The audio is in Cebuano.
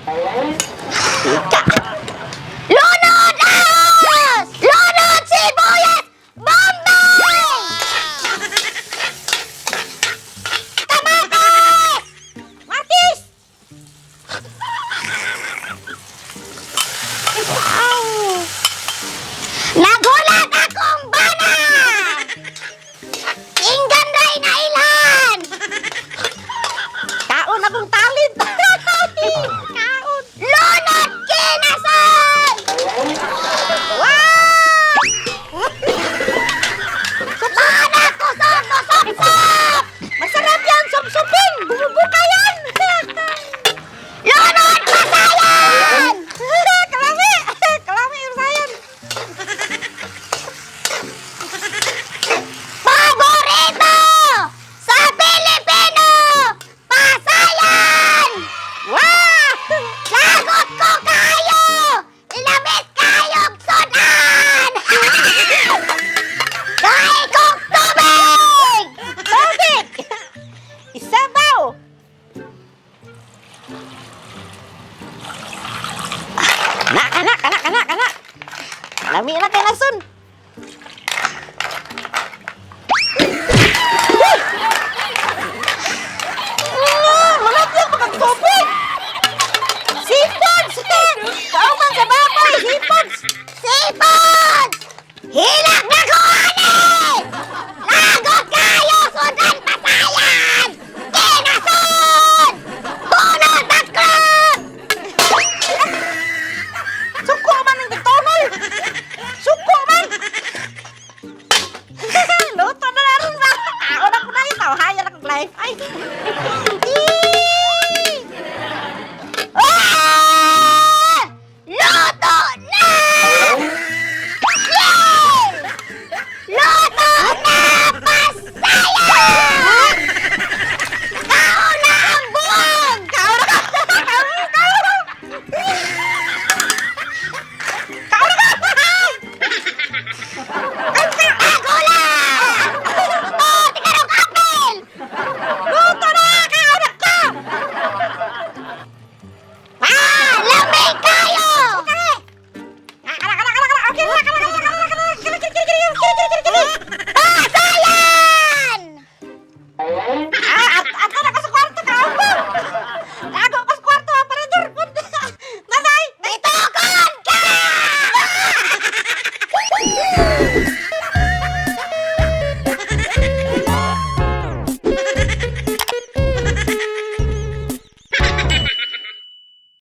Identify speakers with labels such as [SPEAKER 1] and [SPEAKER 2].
[SPEAKER 1] Ika.
[SPEAKER 2] Lunod ahos! Lunod sibuyas! Bombay! Kamatis!
[SPEAKER 1] Matis! Wow!
[SPEAKER 2] Nagulat akong bana! Inggan ray na ilhan!
[SPEAKER 1] Kaon akong talid. Kaon.
[SPEAKER 2] Lunod kinasan!
[SPEAKER 1] Wow!
[SPEAKER 2] Bana kusog kusog-sop!
[SPEAKER 1] Masarap yan, sup-supin. Bumubuka yan.
[SPEAKER 2] Lunod pasayan!
[SPEAKER 1] Kalami! Kalami, sayan.
[SPEAKER 2] Paborito! Sa Pilipino! Pasayan!
[SPEAKER 1] Wow!
[SPEAKER 2] Lagot ko kayo! Ilamit kayong sudan! Kay kong tubig!
[SPEAKER 1] Tubig! Isabaw! Anak, anak, anak, anak, anak. Lami na kay lason.